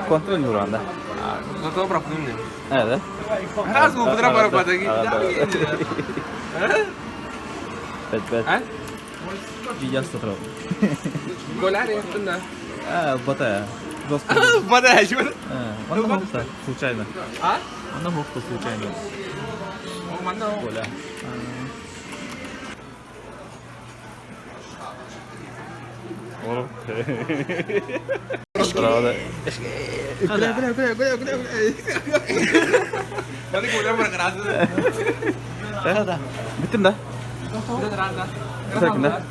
Контроль нуранда. Evet. Bet bet. Бата. Случайно. Она мохта случайно. Коля. Правда. Бля, бля, бля, бля, бля, бля. Да, Биттим да? Да? Тогда.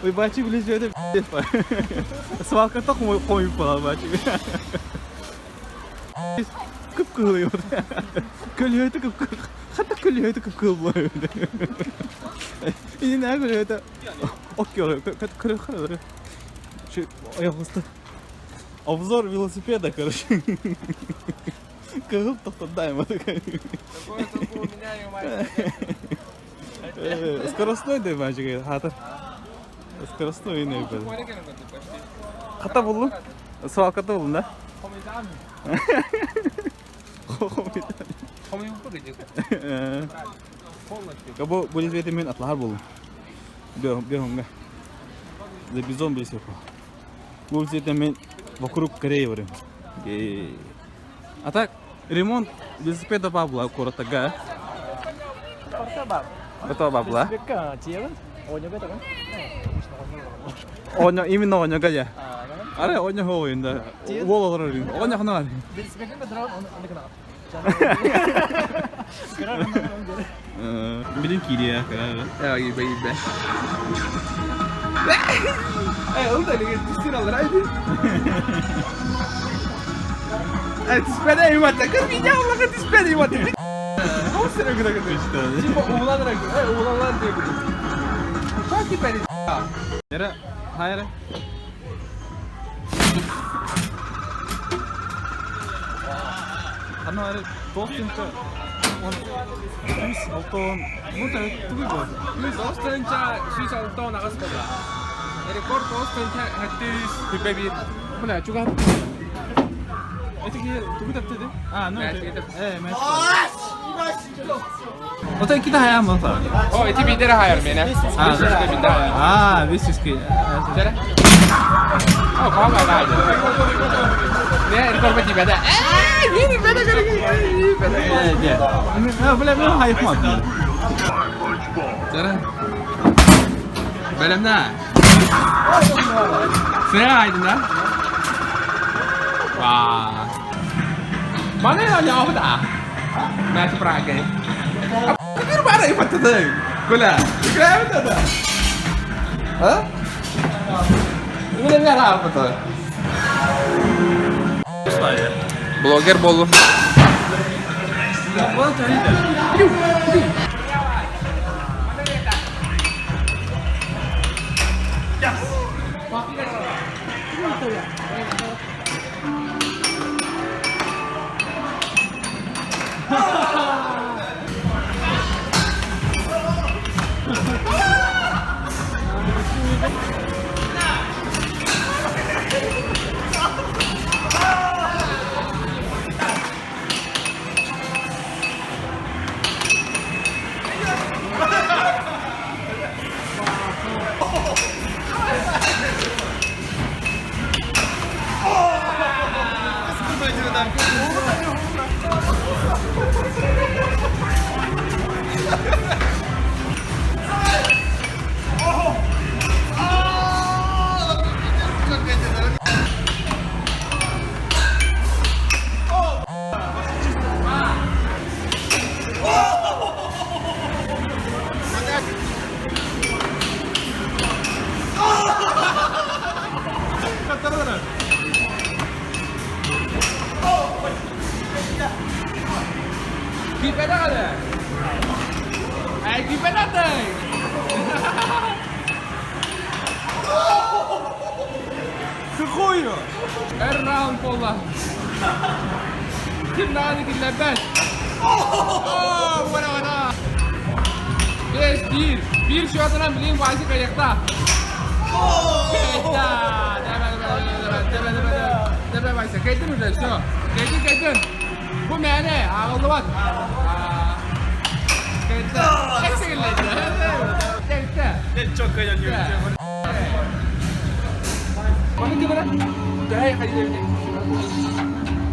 Ой, бачи, блин, это Свалка так мой қойып бала бачи. Кып-кызыл Көлөтө кып хатта көлөтө кып-кызыл болот. И не көлөтө. Окей, көлөтө. Я просто обзор велосипеда, короче. Кызыл тоқтатайм. Скоростной да мальчик, хатыр. Скоростной не был. Хата булдum. Свалката булдum да. Бу велосипед мен атлар булдum. Бе За бизон велосипед. Бу велосипед мен вокруг Кореи барым. А так, ремонт велосипеда бабла коротага. Это бабла. Онё именно онё гая. Аре онё хоуинда. Уол олорор. Онё хнар. Билин кирия. Nere? Hayır. Хана тоостынча үс алтон бу тугуй бо. Эти тугуй таптеди? А, ну. Э, мен. Ота кита хая маса. А, висиски. Э, не. Бля, мен хайфмат. Блогер болу. Кииппэтэҕинэ. Эй, кииппэтэхтэй! Сухую! Эр раунд буолла. Ким даҕаны киллэрбэт. Оо, уора-уора. 5-1. Биир счетунан билигин Вася кыайыахтаах. Кыайда! Давай, давай, давай, давай, давай, давай. Давай, Вася, кыайдын уже, все. Кыайдын, кыайдын. Бу мээнэ, ааҕыллыбат. Кыайда. Кыайда. Çok eğleniyorum.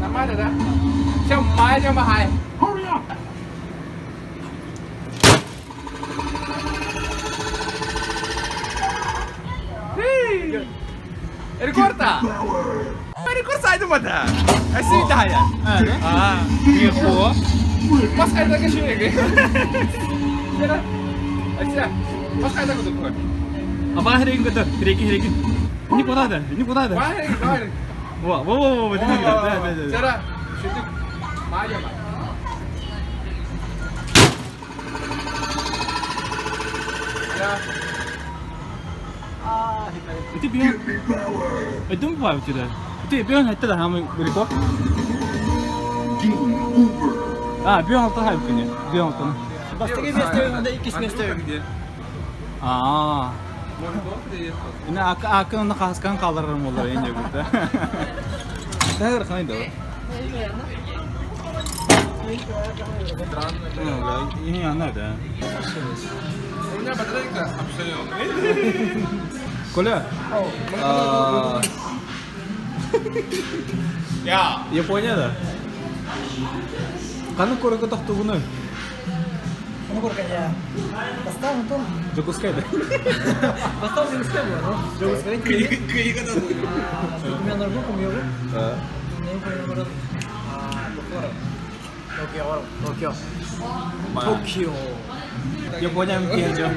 Нормально, да? Чем май, чем хай. Рекорд-то! Рекорд сайдымада. Асида я. А, не Бас қайда кешірек. Әсия, бас қайда көтіп А хрен көтөр, хреки хреки. Никуда да, никуда да. Бар, бар. Во, во, во, во, да, да, да. Жара, сөйтіп, майя ма. Ити бион. Эдүм баа битирэ. Ити бион хэтте да хамы рекорд. А, бион алта хайп күнэ. Бион алтаны. Бастакы миэстэ онда иккис миэстэ. Аа. Ine akın onu kaskan kaldırırım olur en yakında. Тагыр қандай да? Ini ана да. У меня батарейка абсолютно. Коля. А, Я. Японияда. Қаны көрігі тоқтуғыны. Ну корка я. Бастан онтон Жокускайда. бастан жогускай буолар. Жогускай Мен норгу кумьёгу. Мен кумьёгу. Токио, Токио. Токио. Япония киэнжо.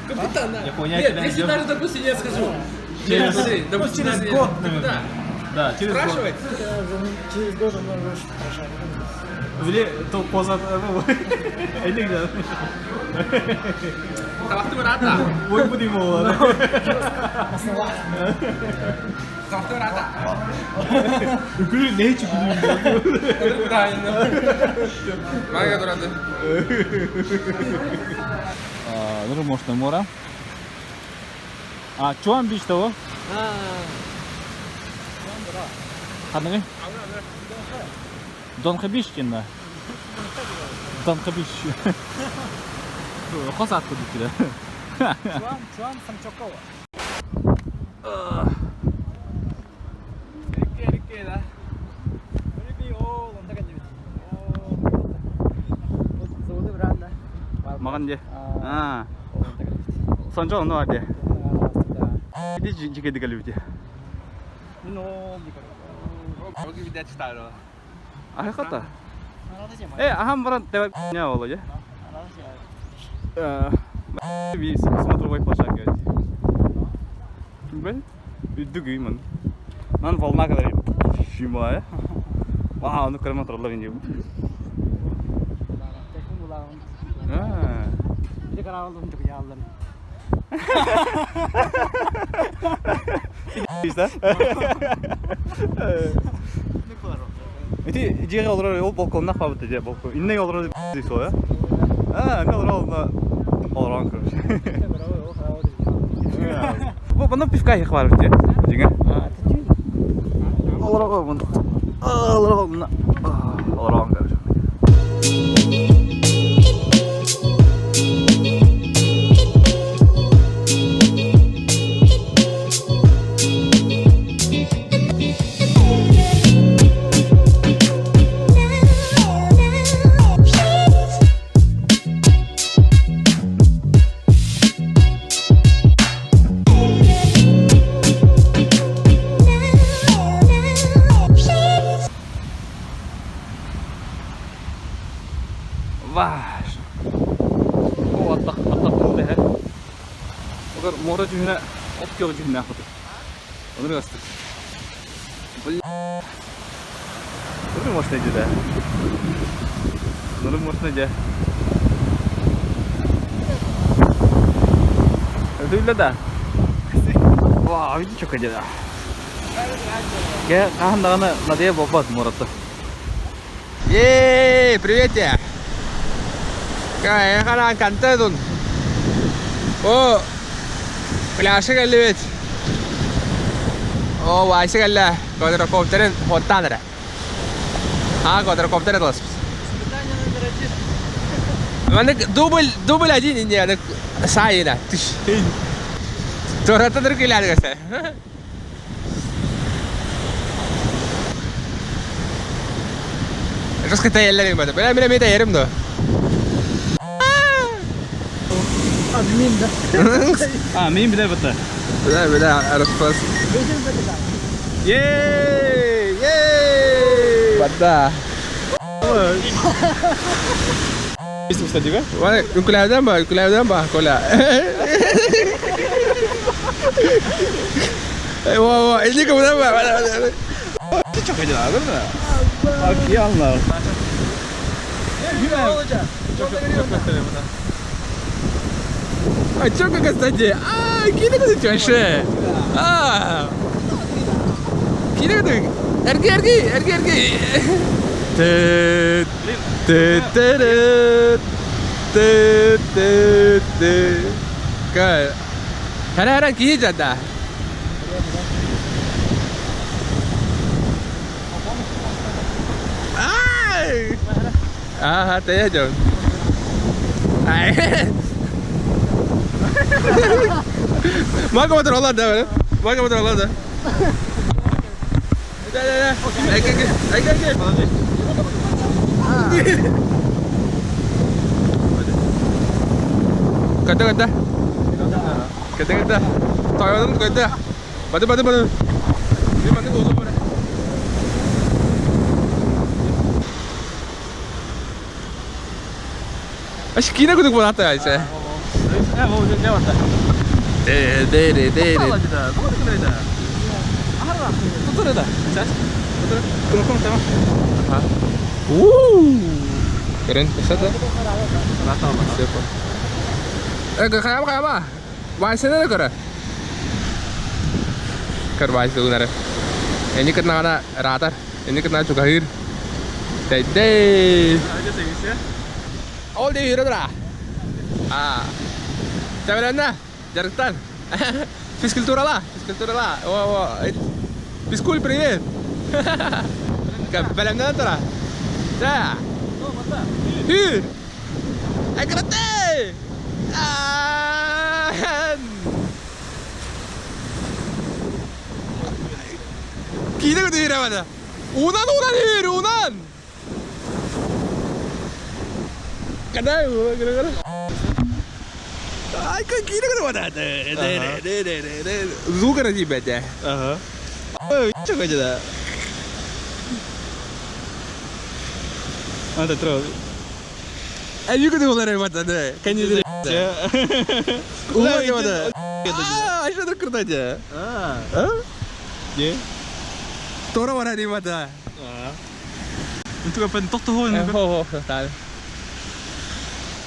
Капитан. Япония Нет, киэнжо. если даже, допустим, я скажу. Через- Смотри, допустим, через даже- год, наверное. Да. Да, через год. Спрашивать? Через год он может хорошо. Били, то поза... Элик да. Табақты брата. Ой, будем его. Табақты брата. Үкүлү не чүкүлү. Майга тұрады. Нұры мощный мора. А, чуан бич того? Қанығы? Донхы бич кенна. Донхы бич. Қос атты дейді. Чуан, Чуан Самчокова. Ерке, да. Маған де. А. Сонжа оны бар де. Иди жеке дігілі де. Оги видать старого. Ахата. Э, ахам баран тебе не оло, же. Би смотровой площадка. Ким бе? Үдүг үймөн. Нан волна кадар шима. Вау, ну карма троллар инде. А. Да? Ити жеге олорор ол балконна хабыт же балкон. Иннең олорор дейсіз ғой, а? А, мен олорор олорон короче. Бу бұны пивка их бар бите. Жеңе. Олорор бұны. Олорор бұны. Олорон короче. Ваш. О, аттақ, аттақ тұрды, ә. Олар мора жүхіне, от кеғі жүхіне ақыды. Оны қастық. Бля. Bunu мощный дейді. Нурум муртна дьэ. Өтүллэ да. Вау, види чөкө дьэ да. Ке хаһан даҕаны Надия буолбат муората. Ей, привет тебе! Хараан кантадун. О, пляжа кэллибит. О, Вася кэллэ. Квадрокоптерин хоттаан эрэ. А, квадрокоптер атыласпыт. Испытание номер один. Маннык дубль, дубль один инде, саайына. Туораттан килээдигесе. Жестко тәйәлләр инде. Бля, мин мин тәйәрем да. Админ, да? А, мин билэр бата. Бля, бля, арыспас. Ей! Ей! Бата. Кстати, да? Валя, үкіләуден ба, үкіләуден ба, Коля. Эй, во, во, иди ко мне, ба, ба, ба. Çok acı değil mi? Bak iyi anlar. А чё как, кстати? А, кидай куда чаще. А. Кидай куда. Эрги, эрги, эрги, эрги. Ты, ты, ты, ты, ты, ты. Кай. Хара, хара, кии жада. Ай! Ага, ты идём. Ай. Maga motor Allah da Maga motor Allah da. Да, да, да. Ай, как, ай, как, Ката, ката. Ката, ката. Тойодон ката. Бады, бады, бады. Би маны болду бара. Аш кина кудук болата айса. Де, де, де, де. Keren, bisa tuh. Siapa? Eh, kaya apa kaya apa? Wise na kara. Kar wise tu nare. Ini kena na ratar. Ini kena juga hir. Dai dai. All day hero dra. Ah. Tabarana, Jartan. Физкультура ла, физкультура ла. О, о. Физкуль, привет. Бэлэмнэн тура. Да. Hur? Экрате! Киинэ көтө бада. Унан унан hur унан. Када кара. Ай, как киинэ көтө бада. Де де де де де. Звук ради бәдә. Ага. Çok acı da. Hadi tro. Ай, юг көтө болар бада. Де. Кәне де. Улар бада. А, что так круто де. А. А? Не. Тора бара ди бада. А. Инту капен тохто хо не. Хо хо, тал.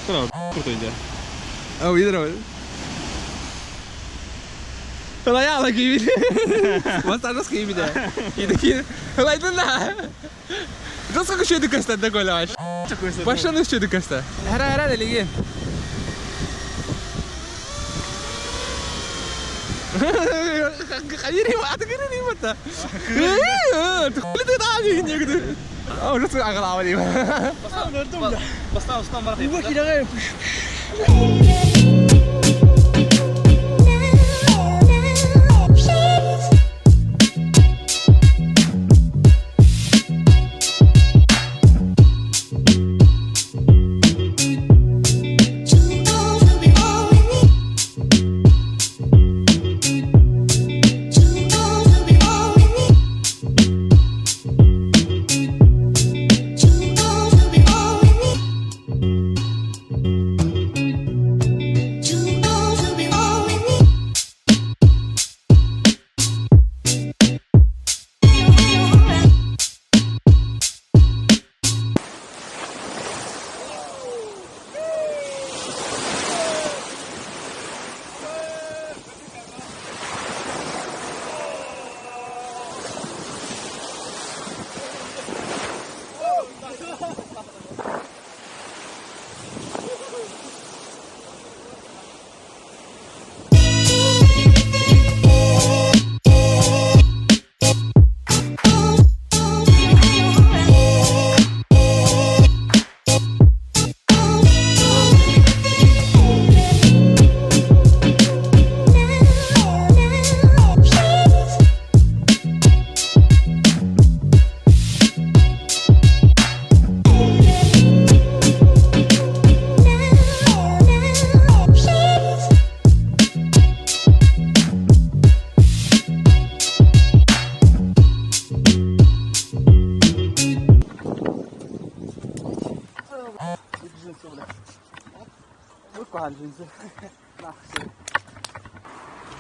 Тро, круто иде. О, видро. Wala ya lagi ini. Mas tanos kayak ini deh. Ini kira. Wala itu nah. Terus aku şöyle kasta da gol var. Baştan şöyle kasta. Her her her ligi. خليني اعتقدني متى تخلي تضعفي او شو اغلى عملي Basta ustan var.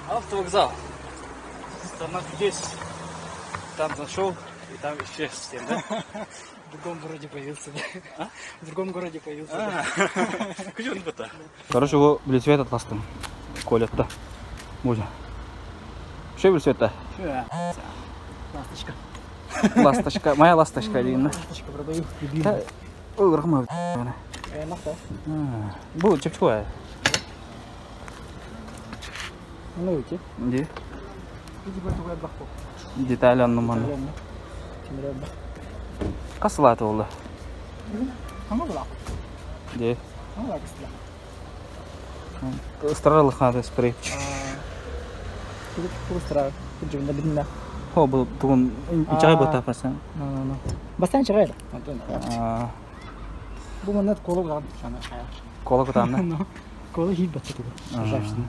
Автовокзал. Страна чудес. Там зашел и там исчез всем, да? В другом городе появился, да. В другом городе появился, да. Короче, его велосипед атластым. Колятта. Можно. Что велосипед-то? Ласточка. Ласточка. Моя ласточка деген. Ласточка продаю. Любимая. Ой, рахмат. Э, махта. Бу чепчик Ну, идти. Где? Иди бартугай бахпо. Деталь анныманы. Хас сылаата буолла? Ама була. Дьэ. Ама кыстыла. Ыстаралыхаата спрей. Тугустара. Күджүнда бидинна. Хо бу тугун инчаҕай буотаапасан. Ну, ну, ну. Бастан чыгайда. Бу манна колу ган. Кола кутаанна. Колу хип батчы тугу. Ржавчина.